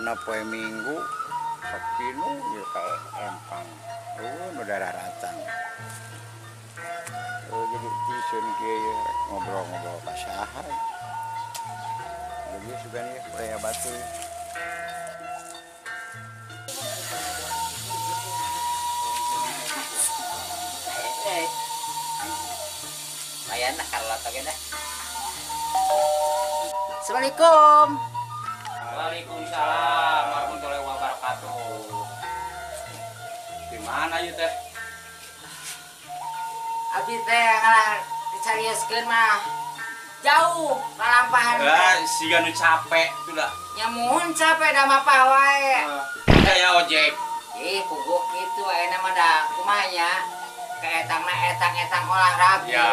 Ayeuna poe Minggu sok pinuh ieu ka empang. Eueuh nu daratang. Jadi tisun kieu ye ngobrol-ngobrol ka saha. Jadi sugan ieu budaya batur. Lumayan lah kalau oge dah. Assalamualaikum. Waalaikumsalam warahmatullahi wabarakatuh. Di mana ieu teh? Abi teh ngalah dicarioskeun mah jauh kalampahan. Lah siga nu capek tuh lah. Nya muhun capek da mapah wae. Kaya ojek. Ih, puguh kitu ayeuna mah da kumaha nya? Kaetangna etang-etang olahraga. Ya,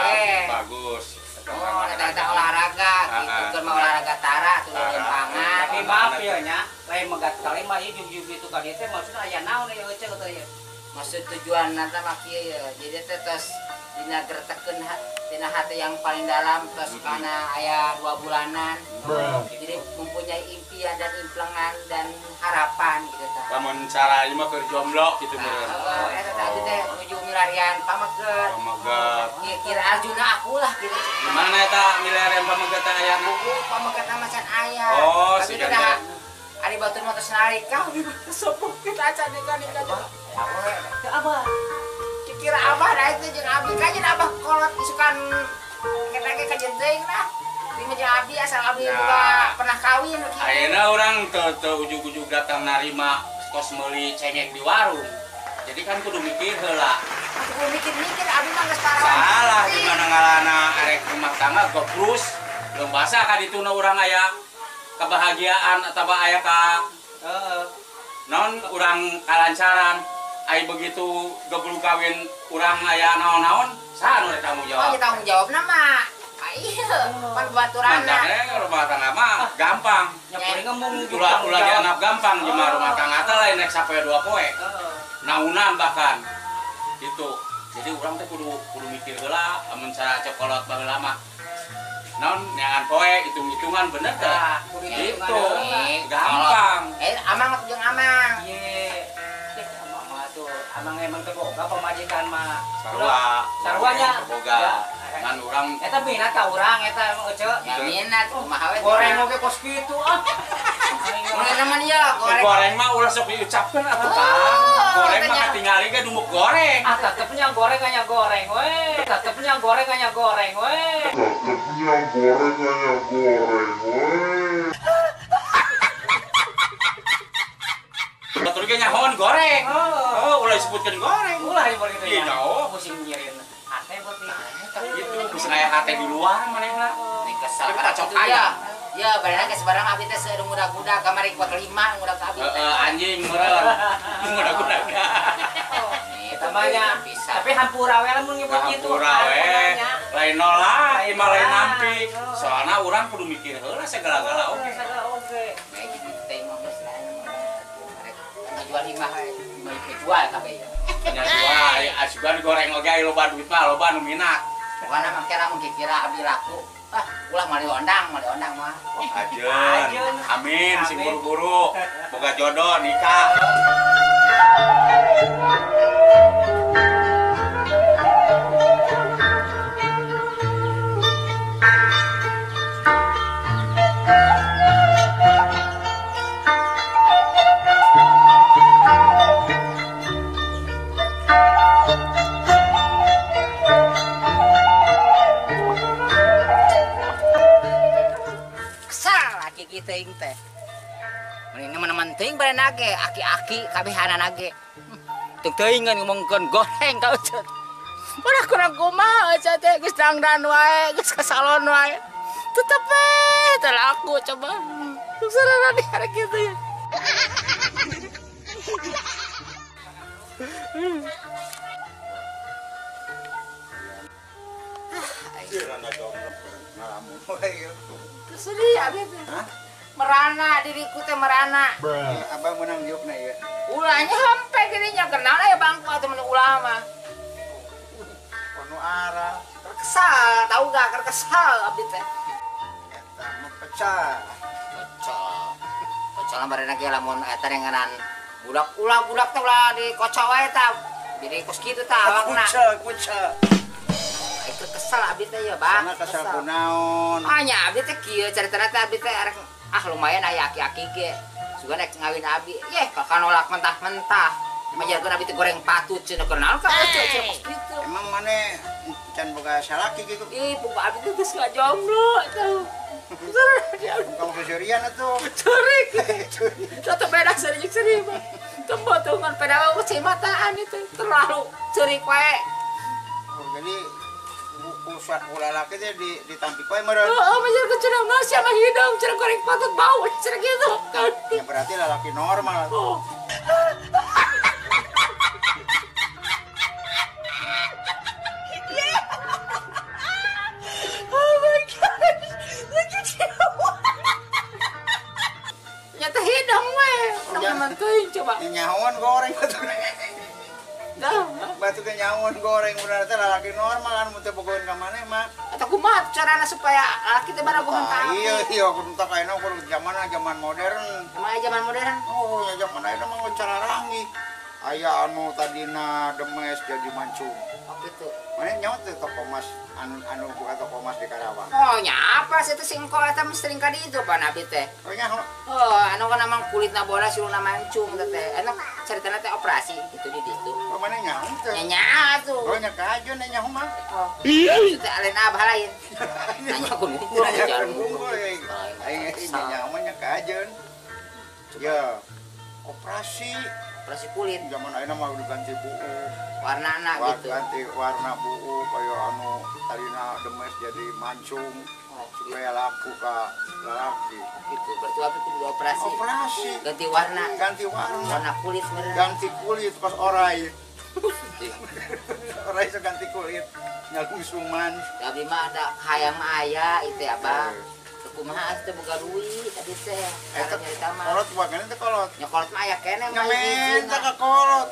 bagus. Oh, etang-etang olahraga gitu keur mah olahraga tara tuh lempangan. Tapi maaf ya nya, lain megat kali mah ieu jug-jug itu ka dieu teh maksudna aya naon ieu euceu teh ieu. Maksud tujuan nanti mah kieu ya. Jadi teh tos dina gertekeun dina hati yang paling dalam tos kana aya 2 bulanan. Jadi mempunyai impian dan implengan dan harapan gitu tah. Lamun cara ieu mah keur jomblo kitu meureun. Heeh, eta tadi teh menuju milarian pameget. Pameget. Kira Arjuna aku lah gitu. Di mana eta milarian pameget teh ayana? Pameget mah can aya. Oh, tapi teh ari batur mah tos narik ka sepuh kita acan nikah-nikah. Teu abah. Kira abah dah itu jeung abi kajen abah kolot isukan kita ge kajen teuing lah. Di mah jeung abi asal abi boga pernah kawin kitu. Ayeuna urang teu ujug-ujug datang narima kos meuli cengek di warung. Jadi kan kudu mikir heula. Kudu mikir-mikir abi mah geus parawan. Salah di mana ngalana arek rumah tangga gobrus. Belum basah ka dituna urang aya kebahagiaan atawa aya ka naon urang kalancaran. Ai begitu geblug kawin urang aya naon-naon, saha nu rek tanggung jawab? Oh, tanggung jawabna mah. Ieu pan baturanna. Mantapnya rumah tangga mah gampang. Nya kuring ngomong ulah dianggap gampang jeung rumah tangga teh lain rek sapoe 2 poe. Naunan bahkan. Gitu. Jadi urang teh kudu mikir heula amun cara cokolot baheula mah. Naon neangan poe hitung-hitungan bener teh. Gitu. Gampang. Amang jeung amang. Ieu. Amang emang teboga pamajikan mah. Sarua. Saruanya teboga. Ngan urang eta minat ka urang eta emang ece. Ya minat kumaha we. Goreng oge kos kitu ah. Mun naman ya goreng. Goreng mah ulah sok diucapkeun atuh Kang. Goreng mah katingali ge dumuk goreng. Ah tetepnya goreng hanya goreng we. Tetepnya goreng hanya goreng we. Tetepnya goreng hanya goreng we. Batur ge nyahoan goreng. Oh, ulah disebutkeun goreng. Ulah disebutkeun gitu ya. Iya, oh. Pusing nyirin hate buat gitu. Pusing aya hate di luar manehna. Nih kesal ka cok aya. Ya, badanna geus barang abi teh seueur ngudag-gudag kamari kuat 5 ngudag ka abi teh. Heeh, anjing meureun. Ngudag-gudag. Eta mah nya. Tapi hampura we lamun nyebut kitu. Hampura we. Lain nolak, ieu mah lain nampik. Soalna urang kudu mikir heula segala-gala oge. Segala oge. Kayak gitu teh mah geus lain. Ngajual imah we, jual kabeh ya. Nya jual, asupan goreng oge aya loba duit mah loba nu minat. Pokona mah kira mun kira abi laku. Ah, ulah mali ondang mah. Ajeun. Amin sing buru-buru. Boga jodoh nikah. Teuing teh. Mending nemen-nemen teuing badan ge, aki-aki kabehanana ge. Teuing-teuingan ngomongkeun goreng ka Ucut. Udah kurang kumaha Ucut teh geus dangdan wae, geus ka salon wae. Tetep we teu laku coba. Sarana di hari kitu ya. Ngalamun wae. Sedih abi teh. Merana diriku teh merana. Abang menang diukna ieu. Ulahnya sampai gini nya kenal aya bangku atuh mun ulah mah. Kono arah. Kesal, tahu gak? Kesal abdi teh. Eta mah pecah. Pecah. Soalna barena ge lamun eta nenganan budak ulah budak teh ulah dikocok wae tah. Jadi kos kitu tah awakna. Kucel. Itu kesel abdi teh ya, Bang. Kesel kunaon? Ah nya abdi teh kieu caritana teh abdi teh arek ah lumayan aya aki-aki ge. Sugan rek ngawin abdi. Yeh, kakak nolak mentah-mentah. Majarkeun abdi teh goreng patut cenah keur naon ka cenah kos kitu. Emang maneh can boga salaki kitu? Ih, boga abdi teh geus ngajomblo tah. Kamu seserian atuh. Cerik. Tetep beda seri seri mah. Tembotungan pada mataan itu terlalu cerik wae. Oh, jadi buku lalaki teh ditampik wae meureun. Heeh, majar cenah nasi sama hidung, cenah goreng patut bau cenah gitu kan. Ya berarti lalaki normal. Oh. Oh my gosh. Look at you. Nyata hidung we. Teman teuing coba. Nyahoan goreng batu. Batu teh nyahoan goreng bener teh lalaki normal anu teu bogoheun ka maneh mah. Atau kumaha carana supaya lalaki teh baragoheun ka abdi? Iya, iya kudu tah ayeuna kudu zaman modern. Emang aya zaman modern? Oh, ya zaman ayeuna mah cara ranggih. Aya anu tadina demes jadi mancung. Oh gitu. Maneh nyaho teh toko emas anu buka toko emas di Karawang. Oh, nya apa sih teh singkol eta mah sering ka ditu pan abdi teh. Oh nyaho. Oh, anu kan emang kulitna bola siluna mancung teh teh. Enak caritana teh operasi gitu di ditu. Oh, maneh nyaho teh? Nya nyaho tuh. Oh, nya kajeun nyaho mah. Oh. Itu teh alen abah lain. Nanya kun unggul jalan unggul. Aing nyaho mah nya kajeun. Ya, operasi operasi kulit. Zaman ayeuna mah udah ganti buuk. Warnana gitu. Ganti warna buuk kaya anu tadina demes jadi mancung. Oh, supaya laku ka lalaki. Gitu. Berarti waktu itu kudu operasi. Operasi. Ganti warna. Ganti warna. Warna kulit meureun. Ganti kulit pas orai. Orai so ganti kulit. Nyalungsungan. Abi mah ada hayang mah aya itu abah. Kumaha atuh boga duit tadi teh. Eta kolot bukan teh kolot. Nya kolot mah aya keneh mah minta ka kolot.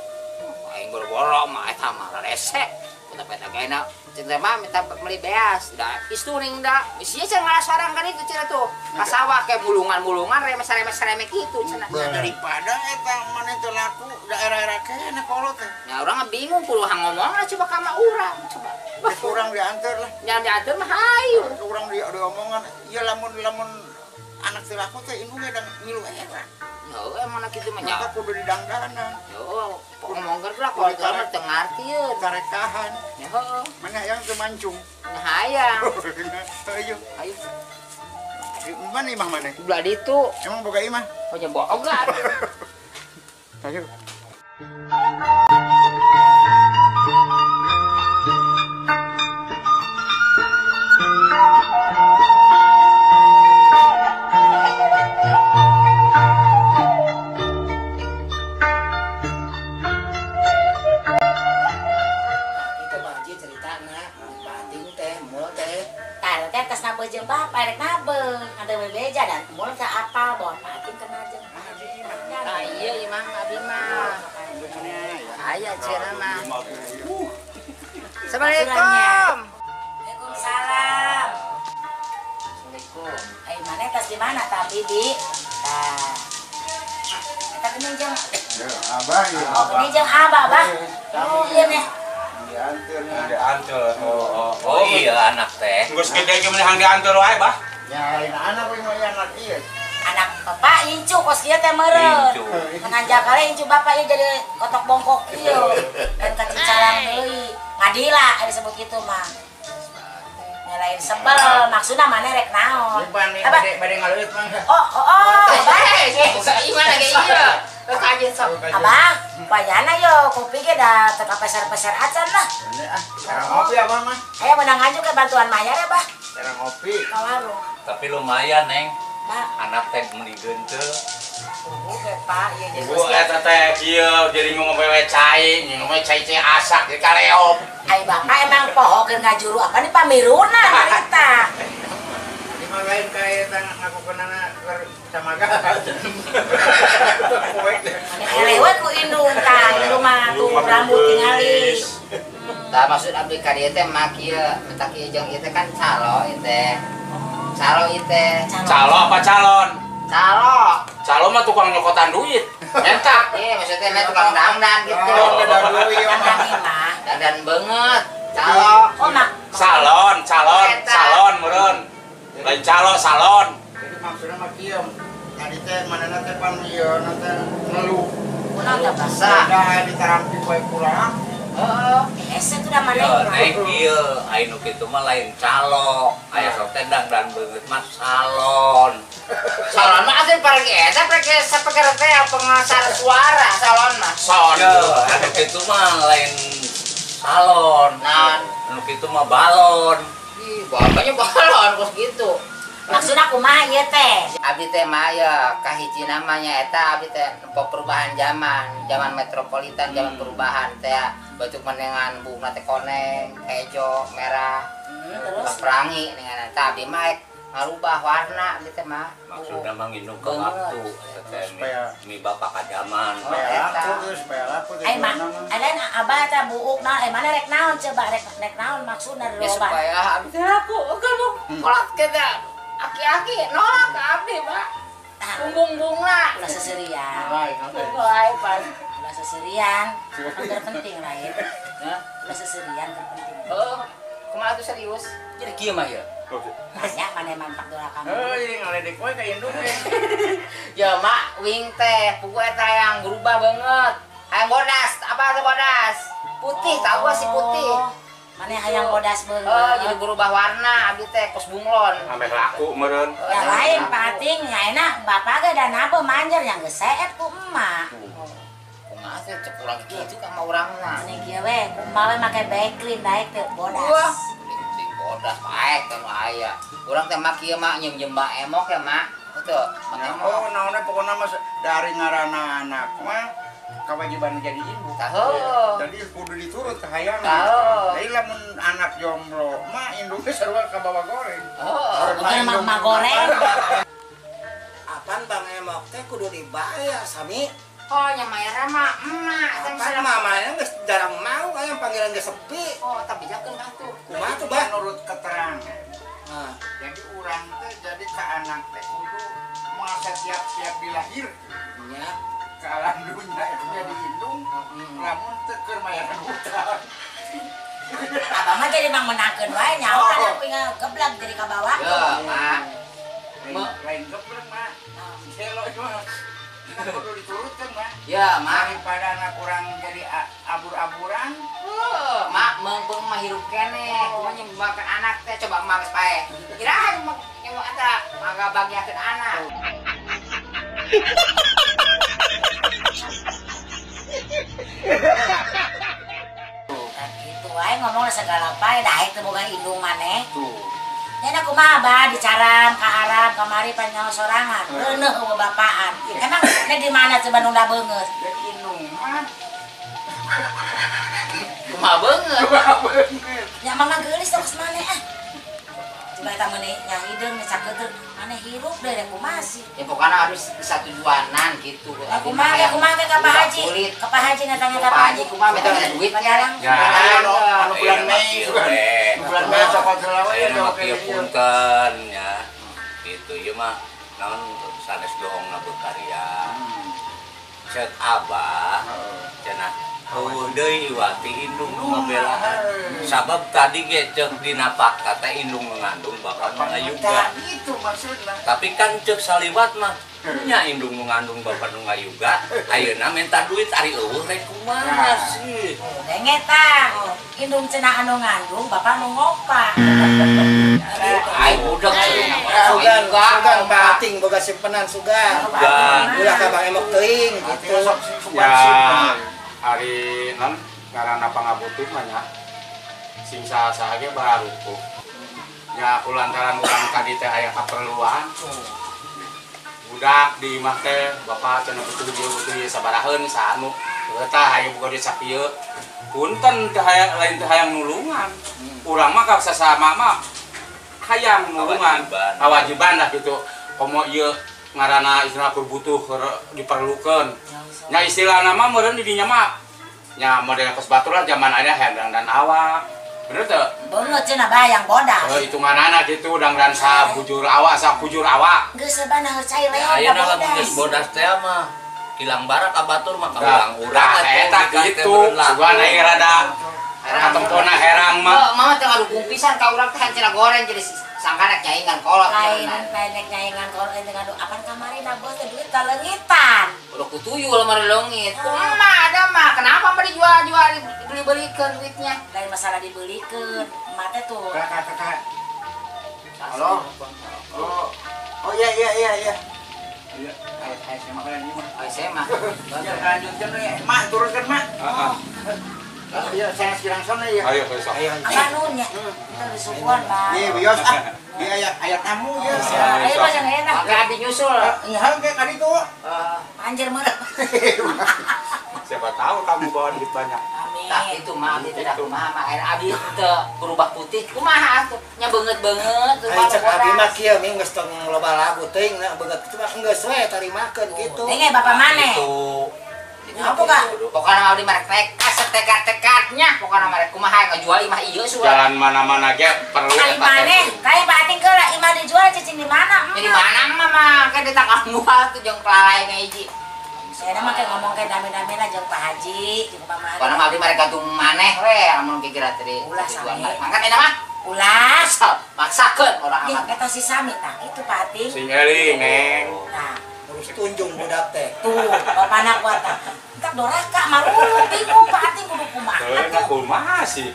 Aing boro-boro mah eta mah rese. Peta-peta kena cinta mah minta beli beas. Da isturing da. Misinya cenah ngalas orang kan itu cenah tuh. Ka sawah kayak mulungan-mulungan remes-remes gitu cenah. Ya daripada eta maneh teu laku daerah-daerah keneh kolot teh. Ya urang bingung kudu ngomong lah coba ka mah urang coba. Kurang diantar lah. Yang diantar mah hayu. Kurang di omongan, ya lamun anak teu laku teh indungnya da ngilu era. Heuh, emang kitu mah nya. Maka kudu didangdanan. Heuh, ngomongkeun lah kalau teu teu ngartieun. Tarekahan. Ya heuh. Mana hayang teu mancung? Hayang. Ayo. Ayo. Mana imah maneh? Belah ditu. Emang boga imah? Oh nya boga. Ayo. Jeung bapak rek nabeung, ada bebeja dan mul teh apal bawa pating kana jeung. Ah iya imah abdi mah. Aya cenah mah. Assalamualaikum. Waalaikumsalam. Assalamualaikum. Ai maneh tas di mana tah Bibi? Tah. Eta geuning jeung Abah ieu. Oh, geuning jeung Abah, Bah. Oh, ieu nih. Diantar. Oh iya anak teh. Geus gede ge meni hang diantar wae, Bah. Ya lain anak we mah anak ieu. Anak bapak incu kos kieu teh meureun. Nganjak kale incu bapak ieu jadi kotok bongkok ieu. Dan kacicalang deui. Ngadila disebut kitu mah. Nya lain sebel maksudna maneh rek naon. Bade ngaleueut mah. Oh, oh, oh. Abah. Ieu mah ge ieu. Abah, wayana yo kopi ge da teu kapeser-peser acan lah. Ah, cara ngopi abah mah. Aya menang nganjuk ke bantuan mayar ya, Bah. Cara ngopi. Ka warung. Tapi lumayan, Neng. Bah. Anak teh meuni geunteul. Oke, Pak, ieu jeung Bu eta teh kieu jadi ngomong wewe cai, ngomong cai-cai asak di kaleop. Ai bapak emang poho keur ngajuru apa nih pamiruna harita. Di mah lain ka eta ngakukeunana keur samaga. Eleh we ku indung tah, indung mah tuh rambut tingali. Tah maksud abdi ka dieu teh mah kieu, mentak ieu jeung ieu teh kan calo ieu teh. Calo ieu teh. Calo apa calon? Calo. Calo mah tukang nyokotan duit. Menta. Iya, maksudnya mah tukang dangdan gitu. Mah. Dangdan banget. Calo. Oh, mak. Salon, calon, salon meureun. Lain calo, salon. Jadi maksudnya mah kieu. Tadi teh manehna teh pan ieu na teh ngeluh. Kunaon teh basah? Da ditarampi poe kurang. Heeh, hese tuh da maneh. Yo, naik ieu, aya nu kitu mah lain calo, aya sok teh dangdan beungeut mah salon. Salon mah asli paragi eta paragi sapagara teh pengasar suara salon mah. Son. Yo, anu kitu mah lain salon. Naon? Anu kitu mah balon. Ih, bapaknya balon kos gitu. Maksudna kumaha ieu teh? Abdi teh mah ya kahiji namanya eta abdi teh nempo perubahan zaman, zaman metropolitan, zaman perubahan teh bentuk menengan bunga teh koneng, hejo, merah, Terus perangi dengan eta abdi mah ngarubah warna abdi teh mah. Maksudna mah nginum ke waktu eta teh mi bapak ka zaman. Supaya laku tuh, supaya laku tuh. Ai mah, lain abah teh buuk naon, mana rek naon coba rek naon maksudna Ya dirobah. supaya abdi teh laku, kalau kolot kita aki-aki nolak ke abdi, Pak. Bumbung-bungna. Ulah seserian. Lain, Pak. Ulah seserian. Terpenting lain. Hah? Ulah seserian terpenting. Oh, kumaha tuh serius? Jadi kieu mah ya. Tanya mana mantak doa kamu. Heuh, jadi ngaledek we ka indung we. Ya mak, wing teh, pugu eta yang berubah banget. Hayang bodas, apa tuh bodas? Putih, tahu gua sih putih. Mana hayang bodas beungeut. Oh, jadi berubah warna abdi teh kos bunglon. Ameh laku meureun. Ya lain pating, ya enak bapak ge dan apa manjer yang geus seep ku emak. Kumaha sih cek urang kitu ka mah urangna. Mane kieu we, kumaha we make backlin daek teh bodas. Wah, cing bodas paek teh nu aya. Urang teh mah kieu mah nyeum mak emok ya mak. Heuh, mak emok. Oh, naonnya pokoknya mah dari ngaranna anak mah kewajiban jadi ibu. Tahu. Jadi kudu diturut kahayang. Tahu. Jadi lamun anak jomblo mah indungnya sarua ka bawa goreng. Oh, bukan mah goreng. Apaan Bang Emok teh kudu dibayar sami. Oh, nya mayarna mah emak teh Apaan mamanya geus jarang mau aya panggilan geus sepi. Oh, tapi jakeun ka tuh. Kumaha tuh, Bah? Menurut keterangan. Nah, jadi urang teh jadi ka anak teh kudu moal setiap-siap dilahir. Nya. Ke alam dunia itu jadi indung, lamun teu keur mayaran hutang. Abah mah jadi mang menangkeun wae nyawa anak tinggal geblak jadi ka bawah. Ya, Mak. Lain geblek, Mak. Selo itu mah kudu diturutkeun, Mak. Ya, Mak. Daripada anak urang jadi abur-aburan. Heuh, Mak meungpeung mah hirup keneh. Kumaha nyembakeun anak teh coba emak geus paeh. Iraha nyemba eta mangga bagiakeun anak. Nah, gitu wae ngomong segala pae daek teu boga indung maneh. Tuh. Nya kumaha bah dicaram ka Arab kamari panyaho sorangan. Reuneuh eueuh bapaan. Emang nek di mana coba nu da beungeut? Dek indung mah. Kumaha beungeut? Kumaha beungeut. Nya mah geulis tos maneh ah. Coba eta meuni nya hideung nya sakeuteuh maneh hirup deui rek kumaha sih. Ya pokoknya harus bisa tujuanan gitu. Ya kumaha ya kumaha ke Pak Haji. Ke Pak Haji natanya ka Pak Haji. Kumaha minta duit nya. Ya, anu bulan Mei. Bulan Mei cokot heula we ya kieu punten nya. Gitu ieu mah naon sanes dohongna berkarya. Cek abah cenah heueuh deui iwati indung nu ngabelaan. Sabab tadi ge ceuk dina fakta teh indung mengandung bapak nu ngayuga. Itu maksudna. Tapi kan ceuk saliwat mah nya indung mengandung bapak nu ngayuga, ayeuna minta duit ari eueuh rek kumaha sih. Denge tah. Indung cenah anu ngandung bapak nu ngopa. Ai budak sugan, sugan pating boga simpenan sugan. Ulah ka Bang Emok teuing gitu. Ya. Ari non ngaranna pangabutuh mah nya sing saha-saha ge barutuh. Nya kulantaran urang tadi teh aya kaperluan. Budak di imah teh bapak cenah butuh ieu butuh ieu sabaraheun saanu. Heuh tah aya boga duit sakieu. Punten teh hayang lain teh hayang nulungan. Urang mah ka sasama mah hayang nulungan. Kawajiban lah gitu. Komo ieu ngaranna istilah butuh diperlukeun. Nya istilahna mah meureun di dinya mah nya model kos batur lah zaman aya hayang dan awak. Bener teu? Beungeut cenah bayang bodas. Oh, hitunganana kitu dangdan sabujur awak sakujur awak. Geus sebana cai leon. Ayeuna lamun geus bodas teh mah kilang bara ka batur mah ka urang-urang eta kitu. Sugan ieu rada katempona herang mah. Mama teh ngadukung pisan ka urang teh cenah goreng jadi sangkana nyaingan kolot. Lain pendek nyaingan kolot teh ngadu apan kamari na bos teh duit kaleungitan. Udah kutuyul mah leungit. Kumaha ada mah kenapa mah dijual-jual dibeli-belikeun duitnya? Lain masalah dibelikeun. Emak teh tuh. Kakak. Halo. Oh. Oh iya iya iya iya. Iya, ayo saya makan ini mah. Ayo saya mah. Ya lanjutkan we. Mak turunkan mak. Heeh. Iya, saya silang sana ya. Ayo, ayo. Apa nunya? Kita disuguhan, Pak. Nih, bios ah. Di aya tamu ya. Ayo Pak yang enak. Oke, abdi nyusul. Nyahal kayak kali itu. Anjir meureun. Siapa tahu kamu bawa duit banyak. Amin. Tah itu mah abdi teh kumaha mah air abdi teu berubah putih. Kumaha atuh nya beungeut-beungeut. Ai cek abdi mah kieu ming geus tong loba lagu teuing na beungeut kitu mah geus we tarimakeun kitu. Denge bapak maneh. Apa kak? Pokoknya abdi mah rek tekad setekad-tekadnya, pokoknya mah rek kumaha kajual imah ieu suara. Jalan mana-mana ge perlu eta teh. Kayak Pak Ating keula imah dijual cicing di mana? Di mana mah kayak di tanggal dua tuh jeung pelalai ngahiji. Saya mah kayak ngomong kayak dame-dame lah jeung Pak Haji, jeung Pak Mari. Pokoknya mah abdi mah rek gantung maneh we lamun kira tadi. Ulah sami. Mangkat enak mah. Ulah. Maksakeun orang amat. Eta si Sami tah itu Pak Ating. Sing eling, Neng. Nah, terus tunjung budak teh. Tuh, bapana kuat tah. Entar doraka marulu bingung Pak Ating kudu kumaha. Heuh, kumaha sih?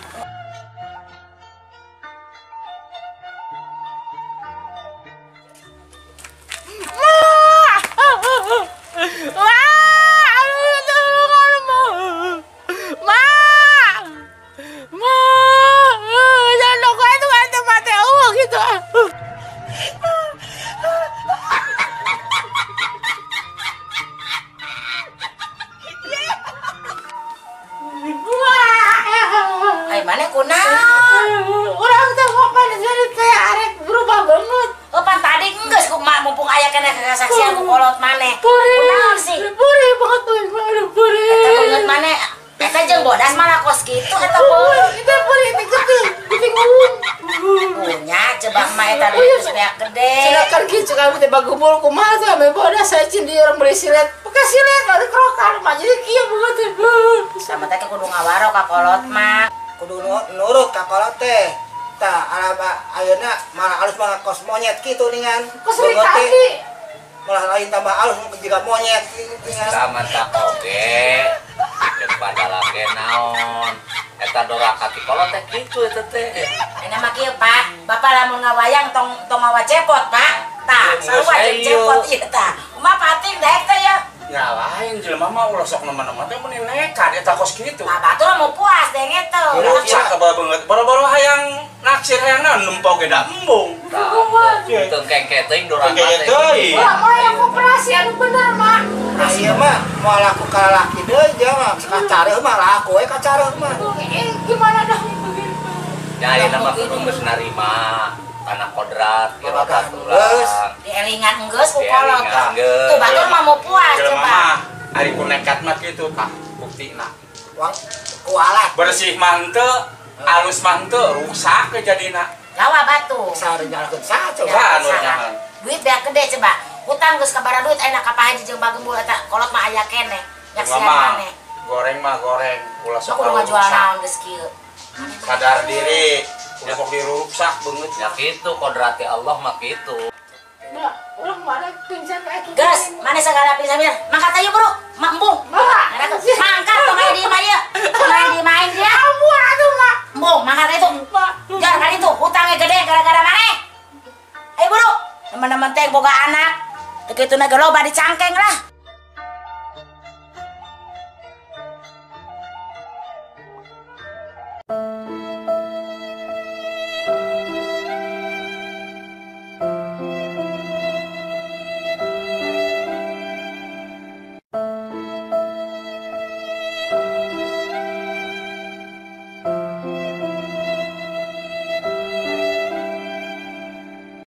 Bagumul kumaha teh ame bodas saya cin di orang beli silet. Pakai silet baru kerokan mah jadi kieu beungeut. Sama teh kudu ngawaro ka kolot mah. Kudu nurut ka kolot teh. Tah alaba ayeuna malah alus mah kos monyet kitu ningan. Kos kaki. Malah lain tambah alus jiga monyet ningan. Sama tak oge. Jeung padahal ge naon. Eta doraka ti kolot teh kitu eta teh. Ayeuna mah kieu Pak, Bapak lamun ngawayang tong tong mawa cepot Pak. Tah, sarua jeung cepot ieu tah. Kumaha Pating daek teh ya? Ya lain jelema mah ulah sok neman-neman teh meuni nekat eta kos kitu. Tah batur mau puas denge teh. Rusak kabeh beungeut. Boro-boro hayang naksir hayang naon nempo ge da embung. Teu kengke teuing doraka teh. Ulah mah yang koperasi anu bener mah. Nah ieu mah moal laku ka lalaki deui dia mah kacareuh mah laku we kacareuh mah. Gimana dah? Ya ayeuna mah kudu geus narima. Tanah kodrat, irodat urang. Dielingan enggeus ku kolot. Tuh batur mah mau puas coba. Ari ku nekat mah kitu tah buktina. Wang ku alat. Bersih mah henteu, alus mah henteu, rusak ke jadina. Lawa batu. Sare nyalakeun saha coba. Saha anu nyahan. Duit beak gede coba. Hutang geus kabara duit ayeuna ka Pak Haji jeung Bagembul eta kolot mah aya keneh. Nyaksian maneh. Goreng mah goreng, ulah sok kudu ngajual naon geus kieu. Sadar diri. Udah kok diruksak beungeut ya kitu kodrati Allah mah kitu. Ulah mana pingsan atuh. Gas, mana segala pingsan biar. Mangkat ayo bro, mak embung. Mangkat tong aya di imah ieu. Tong aya di imah aing dia. Ampun atuh mak. Embung, mangkat itu. Jar kali itu hutangnya gede gara-gara maneh. Ayo bro, teman-teman teh boga anak. Teu kitu na ge loba dicangkeng lah.